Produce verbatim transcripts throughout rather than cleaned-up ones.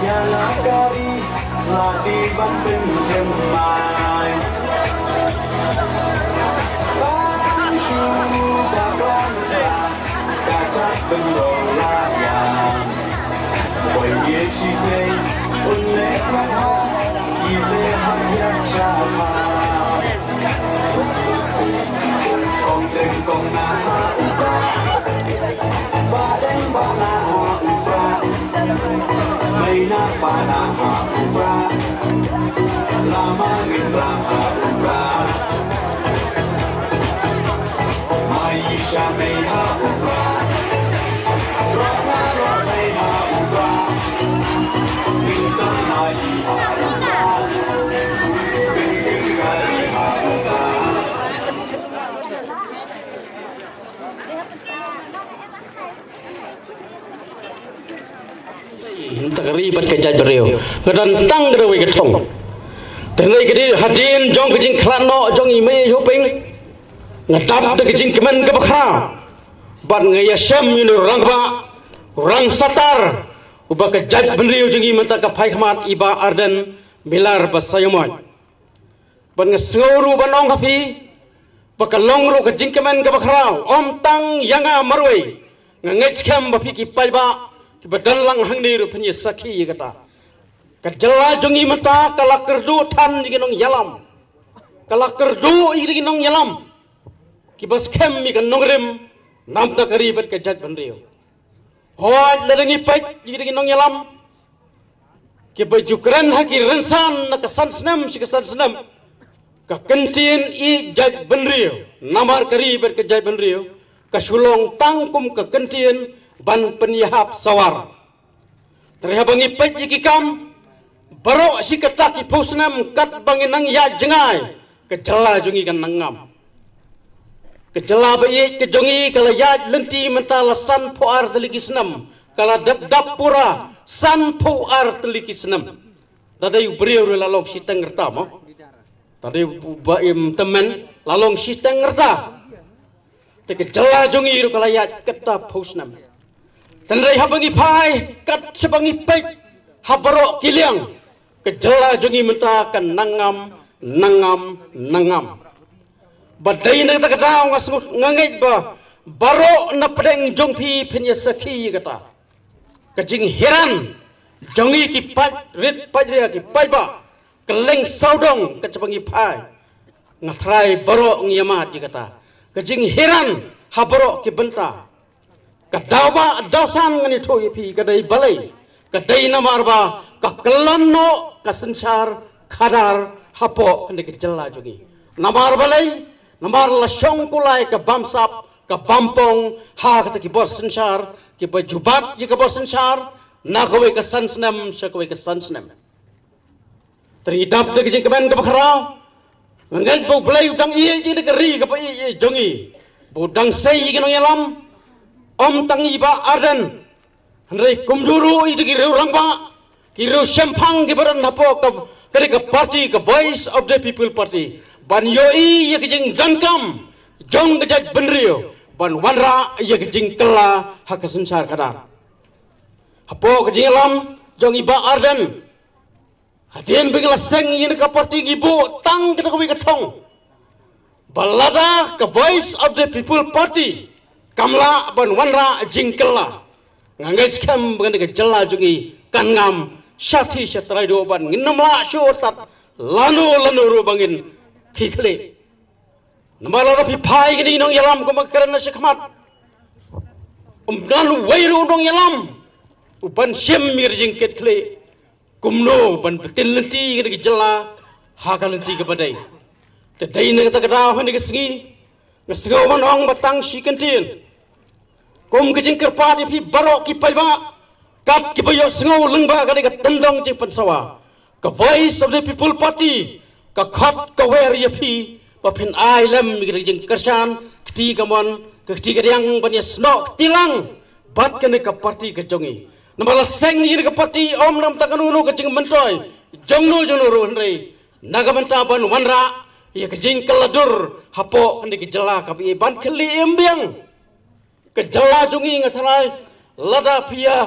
La ka ri la dei ban pynthymmai. Ban shu bakla mynta ka jait bynriew la ïa. Poi ïeit shisien un leh sngewbha, ki te hap ïa sha pha. Kong Teng Kong Nah ha u Bah, Bah Deng Bah Nah ha u Bah, Mei Nah Bah Nah ha u Bah, Lama Nginrah ha u Bah, Mai Sha Mei ha u Bah, Rok Nah Rok Mei ha u Bah, Min Sa Mai ha u Bah, Min Kin Gari ha u Bah. Nta ka ri bad ka jaitbynriew, nga don tang ka dawei ka thong. Te hynrei ka dei hadien jong ka jingkhlad noh jong i Mei Hoping, nga dap da ka jingkmen kaba khraw bad nga ïashem ïa u rangbah, u rangsatar, uba ka jaitbynriew jong ngi mynta ka phai khmat, i Bah Ardent Miller Basaiawmoit. Bad nga sngew ruh ban ong ha phi ba ka long ruh ka jingkmen kaba khraw, ym tang ïa nga marwei, nga ngeit skhem ba phi ki paidbah kiba don lang hangne ruh phin ïa sakhi ïa kata. Ka jylla jong ngi mynta ka la kyrduh than ïa ki nongïalam, ka la kyrduh ïa ki nongïalam kiba skhem ïa ka nongrim namar ka ri bad ka jaitbynriew. Hooid, lada ngi peit ïa ki nongïalam kiba ju kren ha ki rynsan na ka san snem sha ka san snem, ka kyntien ïeit jaitbynriew namar ka ri bad ka jaitbynriew ka shu long tang kum ka kyntien ban pynïahap sawar. Te haba ngi peit ïa ki kam baroh shi katta ki phew snem katba ngi nang ïaid jngai, ka jylla jong ngi kan nang ngam. Ka jylla ba ïeit ka jong ngi ka la ïaid lynti mynta la sanphew ar tylli ki snem, ka la dep dap pura sanphew ar tylli ki snem. Da dei u briew ruh la long shiteng rta mo. Da dei u ba im tymmen la long shiteng rta. Te ka jylla jong ngi ruh ka la ïaid katta phew snem. Te hynrei haba ngi phai kat shaba ngi peit ha baroh ki liang, ka jylla jong ngi mynta ka nang ngam, nang ngam, nang ngam. Ba dei na kata ka daw nga sngew, nga ngeit ba baroh na pdeng jong phi phin ïa sakhi ïa kata. Ka jinghiran jong ngi ki paid rit paid ria, ki paidbah kylleng sawdong kat shaba ngi phai, nga trai baroh ngi ïa mad ïa kata. Ka jinghiran ha baroh ki bynta. Ka daw ba daw san ngan ïathuh ïa phi ka dei balei? Ka dei namar ba ka kyllon noh ka synshar khadar hapoh kane ka jylla jong ngi. Namar balei? Namar la shong kulai ka bamsap ka bampong ha kata ki bor synshar kiba ju bat ïa ka bor synshar na kawei ka san snem sha kawei ka san snem. Te ngi dap da ka jingkmen kaba khraw. Nga ngeit ba U Blei u dang ïeit ïa ka ri kaba ïeit jong ngi, ba u dang sei ïa ki nongïalam, ym tang i Bah Ardent, hynrei kumjuh ruh ïa ki riew rangbah, ki riew shemphang kiba don hapoh ka, ka ri ka party ka Voice of the People Party, ban ïohi ïa ka jingdonkam jong ka jaitbynriew ban wanrah ïa ka jingkylla ha ka synshar khadar. Hapoh ka jingïalam jong i Bah Ardent, hadien ba ngi la seng ïa ka party ngi buh tang kata kawei ka thong ba lada ka Voice of the People Party kam lah ban wanrah jingkylla, nga ngeit skhem ba kane ka jylla jong ngi kan ngam shathie shatrai duh ban ngin ym lah shuh tad lano lano ruh ba ngin khie khlieh. Namar lada phi phai kine ki nongïalam kumba kren na shakhmat, um don uwei ruh u nongïalam u ban shim ïa ka jingkit khlieh kumno ban pyntin lynti ïa ka jylla ha ka lynti kaba dei. Te dei na kata ka daw ha kane ka sngi nga sngew ban ong ba tang shi kyntien kum ka jingkyrpad ïa phi baroh ki paidbah, kat kiba ïohsngew lyngba ka dei ka tyndong jingpynsawa, ka Voice of the People Party ka khot ka wer ïa phi ba phin ai lem ïa ka jingkyrshan, kti kamon ka kti kadiang ban ïasnoh kti lang bad kane ka party ka jong ngi. Namar la seng ïa ka party ym namar kano kano ka jingmyntoi jong no jong no ruh, hynrei na ka bynta ban wanrah ïa ka jingkylla dur hapoh kane ka jylla kaba ïeit ban khlieh im biang. Ka jylla jong ngi nga tharai lada phi ïa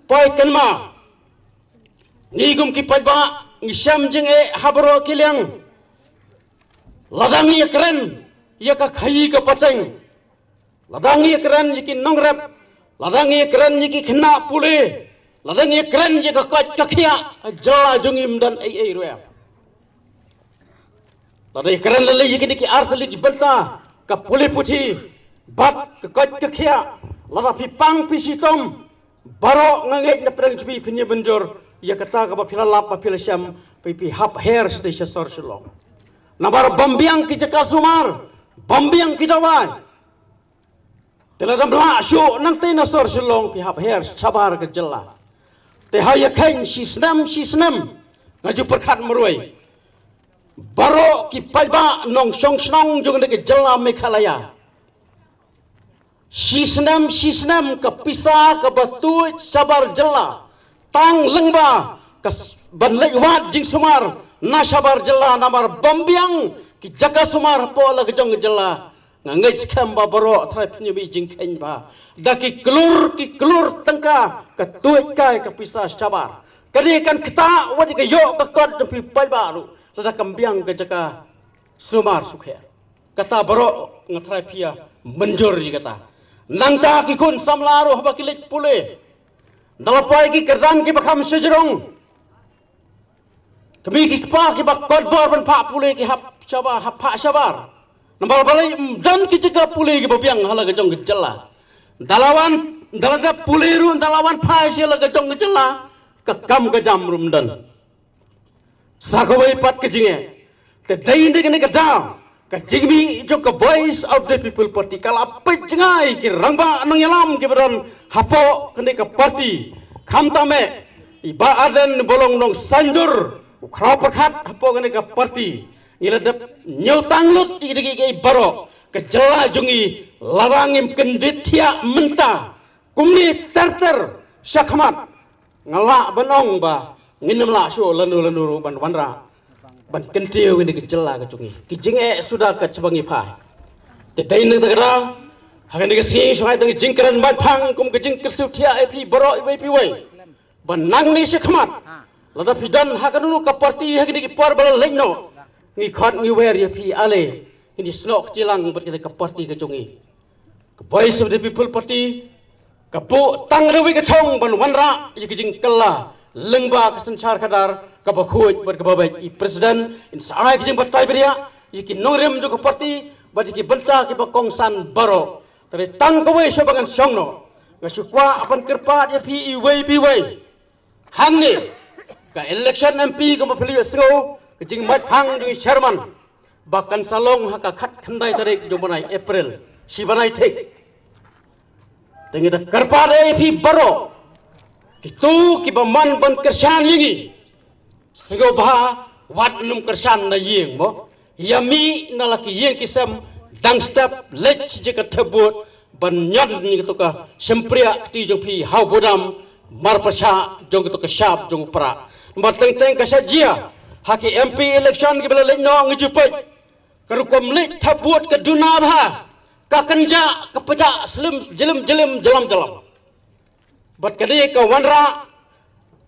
poi kynmaw Ngi kum ki paidbah ngi shem jingeh ha baroh ki liang. Lada ngi ïakren ïa ka khaïi ka pateng, lada ngi ïakren ïa ki nongrep, lada ngi ïakren ïa ki khynnah pule, lada ngi ïakren ïa ka koit ka khiah, ha jylla jong ngi ym don ei ei ruh. Lada ïakren lei lei ïa kine ki ar tylli ki bynta, ka pule puthi bad ka koit ka khiah, lada phi pang phi shitom, baroh nga ngeit na pdeng jong phi phin ïa mynjur ïa kata kaba phi la lap ba phi la shem, phi phi hap her shatei sha sor Shillong. Namar bym biang ki jaka sumar, bym biang ki dawai. Te lada ym lah shuh nangtei na sor Shillong phi hap her shabar ka jylla. Te ha ïa kheiñ shi snem shi snem, nga ju pyrkhat marwei, baroh ki paidbah nongshong shnong jong kane ka jylla Meghalaya, shi snem shi snem ka pisa kaba tuid shabar jylla, tang lyngba ka s-, ban leit wad jingsumar na shabar jylla, namar bym biang ki jaka sumar hapoh la ka jong ka jylla. Nga ngeit skhem ba baroh trai phin ïa mih jingkheiñ ba da ki klur ki klur tyngka ka tuid kai ka pisa shabar. Kane kan ktah wat ïa ka ïoh ka kot jong phi paidbah ruh lada kam biang ka jaka sumar sukher. Kata baroh nga trai phi ïa mynjur ïa kata. Nangta ki khun samla ruh haba ki leit pule, da la poi ki kyrdan kiba kham shajrong, kmie ki kpa kiba kot bor ban phah pule ki hap shabar, hap phah shabar. Namar balei? Ym don ki jaka pule kiba biang ha la ka jong ka jylla. Da la wan, da la dep pule ruh, da la wan phai sha la ka jong ka jylla, ka kam ka jam ruh ym don. Sa kawei pat ka jingeh. Te dei na kane ka daw ka jingmih jong ka Voice of the People Party ka la peit jngai ki rangbah nongïalam kiba don hapoh kane ka party. Khamtam eh i Bah Ardent ba long nongsaiñdur u khraw pyrkhat hapoh kane ka party. Ngi la dep ñiewtang lut ïa ki dei ki baroh, ka jylla jong ngi lada ngim kyndit thiah mynta, kumne ter ter sha khmat, nga lah ban ong ba ngin ym lah shuh lano lano ruh ban wanrah ban kyntiew ïa kane ka jylla ka jong ngi. Ki jingeh suda kat shaba ngi phai. Te dei na kata ka daw ha kane ka sngi shuwa ïa ka jingkren mait phang kum ka jingkyrsiew thiah ïa phi baroh iwei pa iwei, ba nangne sha khmat lada phi don ha kano ka party ha kine ki por ba la leit noh, ngi khot ngi wer ïa phi, ale ngin ïasnoh kti lang bad kane ka party ka jong ngi. Ka Voice of the People Party ka buh tang da kawei ka thong ban wanrah ïa ka jingkylla lyngba ka synshar khadar kaba khuid bad kaba beit. I President in sa ai ka jingbatai bniah ïa ki nongrim jong ka party bad ïa ki bynta kiba kongsan baroh. Te dei tang kawei shuwa ba ngan shong noh, nga shu kwah ban kyrpad ïa phi iwei pa iwei. Hangne ka election M P kumba phi la ïohsngew, ka jingmait phang jong i chairman ba kan sa long ha ka khatkhyndai tarik jong u bnai April, shi bnai thik. Te ngi da kyrpad ïa phi baroh, kito kiba mon ban kyrshan ïa ngi, sngewbha wat nym kyrshan na ïing mo, ïa mih na la ki ïing ki sem, dang step leit sha ka thep vote ban ñion ïa kato ka shympriah kti jong phi ha u budam marpyrshah jong kato ka shap jong u Prah. Namar teng teng ka sha jia ha ki M P election kiba la leit noh ngi ju peit, ka rukom leit thep vote ka duna bha, ka kynjah ka pynjah slim jlim jlim jlam jlam. Bad ka dei ka wanrah,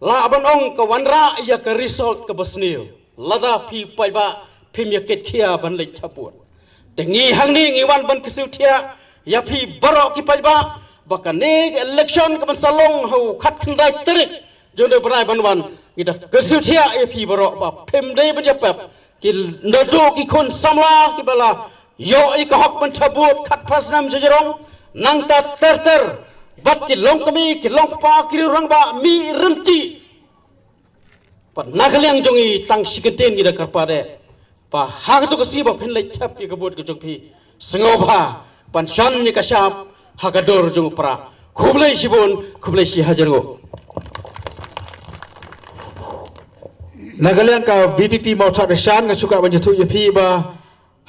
lah ban ong ka wanrah ïa ka result kaba sniew lada phi paidbah phim ïa kit khia ban leit thep vote. Te ngi hangne ngi wan ban kyrsiew thiah ïa phi baroh ki paidbah ba kane ka election kaban sa long ha u khatkhyndai tarik jong u bnai ban wan, ngi da kyrsiew thiah ïa phi baroh ba phim dei ban ïa pep. Ki naduh ki khun samla kiba la ïoh ïa ka hok ban thep vote khatphra snem sha jrong, nangta ter ter bad ki longkmie ki longkpa ki riew rangbah mih ryntih. Bad na ka liang jong ngi tang shi kyntien ngi da kyrpad eh ba ha kato ka sngi ba phin leit thep ïa ka vote ka jong phi, sngewbha ban shon ïa ka shap ha ka dur jong u Prah. Khublei shibun, khublei shihajar nguh. Na ka liang ka V P P Mawthadraishan nga shu kwah ban ïathuh ïa phi ba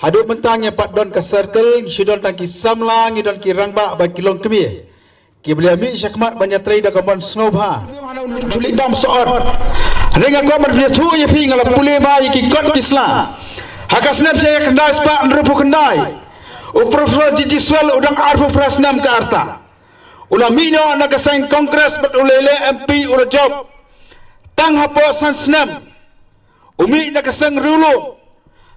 haduh mynta ngi ym pat don ka circle, ngi shu don tang ki samla, ngi don ki rangbah bad ki longkmie kiba la mih sha khmat ban ïatrei da ka mon sngewbha. Shu leit dam sot. Hynrei nga kwah ban ïathuh ïa phi, nga la pule bha ïa ki kot ki sla ha ka snem shi hajar khyndai spah hynriewphew khyndai. U Professor G G Swell u dang arphew phra snem ka rta. U la mih noh na ka seng Congress bad u la leh M P, u la jop. Tang hapoh san snem u mih na ka seng riewlum.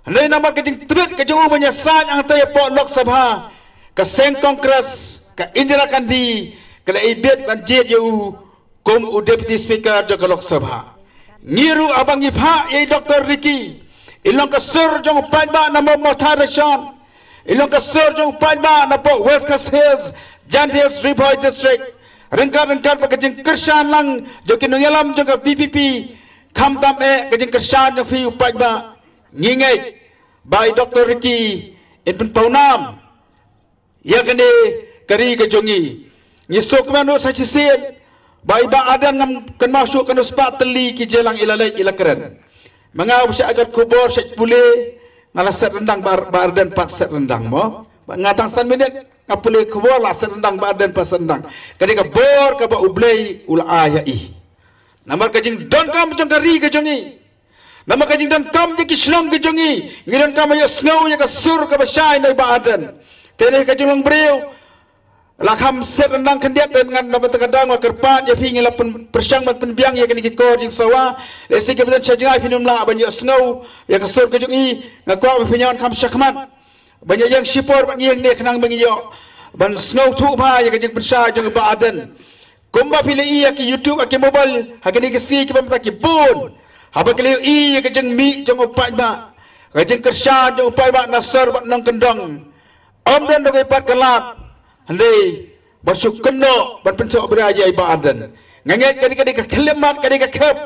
Hynrei namar ka jingtbit ka jong u ban ïasaid hangta hapoh Lok Sabha, ka seng Congress ka Indira Gandhi ka la ibit ban jied ïa u kum u Deputy Speaker jong ka Lok Sabha. Ngi ruh haba ngi phah ïa i Doctor Ricky, i long ka sur jong u paidbah na Mawmothai Rashon, i long ka sur jong u paidbah napoh West Khasi Hills, Jaintia Hills, Ri Bhoi District. Ryngkat ryngkat bad ka jingkyrshan lang jong ki nongïalam jong ka VPP, khamtam eh ka jingkyrshan jong phi u paidbah, ngi ngeit ba i Doctor Ricky in pynpaw nam ïa kane ka ri ka jong ngi. Ngi sngewkmen ruh sa shisien ba i Bah Ardent, ngam kynmaw shuh katno spah tylli ki jingïalang i la leit i la kren. Ma nga uba shah ïoh khubor, shah pule, nga la set ryndang, Bah Ar-, Bah Ardent pat set ryndang mo. Ba nga tang san minit nga pule khubor la set ryndang, Bah Ardent pat set ryndang. Ka dei ka bor kaba U Blei u la ai ha i. Namar ka jingdonkam jong ka ri ka jong i, namar ka jingdonkam jong ki shnong ka jong i, ngi donkam ban ïohsngew ïa ka sur kaba shai na i Bah Ardent. Te dei ka jinglong briew, la kham set ryndang khyndiat, te ngan na bynta ka daw nga kyrpad ïa phi, ngi la pyn-, pyrshang ban pynbiang ïa kine ki kor jingsawa. Lehse kiba don sha jngai phin ym lah ban ïohsngew ïa ka sur ka jong i, nga kwah ba phin ïawan kham shakhmat ban ïa ïeng shipor bad ngi ïeng ne khnang ba ngin ïoh ban sngewthuh bha ïa ka jingpynshai jong i Bah Ardent. Kumba phi la ïohi ha ki YouTube, ha ki mobile, ha kine ki sngi kiba mynta ki bun, haba ki la ïohi ïa ka jingmih jong u paidbah, ka jingkyrshan jong u paidbah na sor bad nongkyndong, ym don ruh kawei pat ka lad, hynrei ba shu kynnoh ban pynthoh bria ïa i Bah Ardent. Nga ngeit ka dei, ka dei ka khyllipmat, ka dei ka khep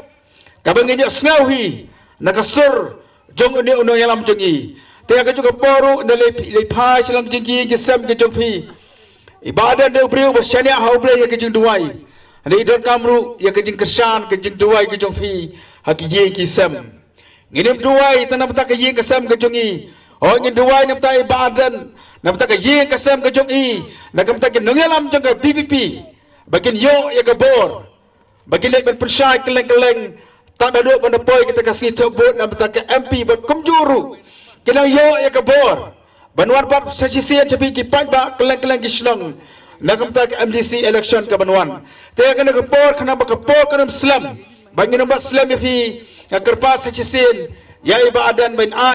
kaba ngin ïohsngew hi na ka sur jong une u nongïalam jong i. Te ha kajuh ka por ruh, ynda lei, lei phai sha la ka jingïing ki sem ka jong phi, i Bah Ardent dei u briew ba shaniah ha U Blei ïa ka jingduwai. Hynrei i donkam ruh ïa ka jingkyrshan, ka jingduwai ka jong phi ha ki ïing ki sem. Ngin ym duwai tang na bynta ka ïing ka sem ka jong i. Hooid, ngin duwai na bynta i Bah Ardent, na bynta ka ïing ka sem ka jong i, na ka bynta ki nongïalam jong ka VPP, ba kin ïoh ïa ka bor ba kin leit ban pynshai kylleng kylleng, tad haduh ban da poi kata ka sngi thoh vote na bynta ka MP bad kumjuh ruh kin nang ïoh ïa ka bor ban wan pat sa shisien sha phi ki paidbah kylleng kylleng ki shnong na ka bynta ka MDC election kaban wan. Te kane ka por, kane ba ka por kan ym slem, ba ngin ym bat slem ïa phi. Nga kyrpad sa shisien ïa i Bah Ardent ban ai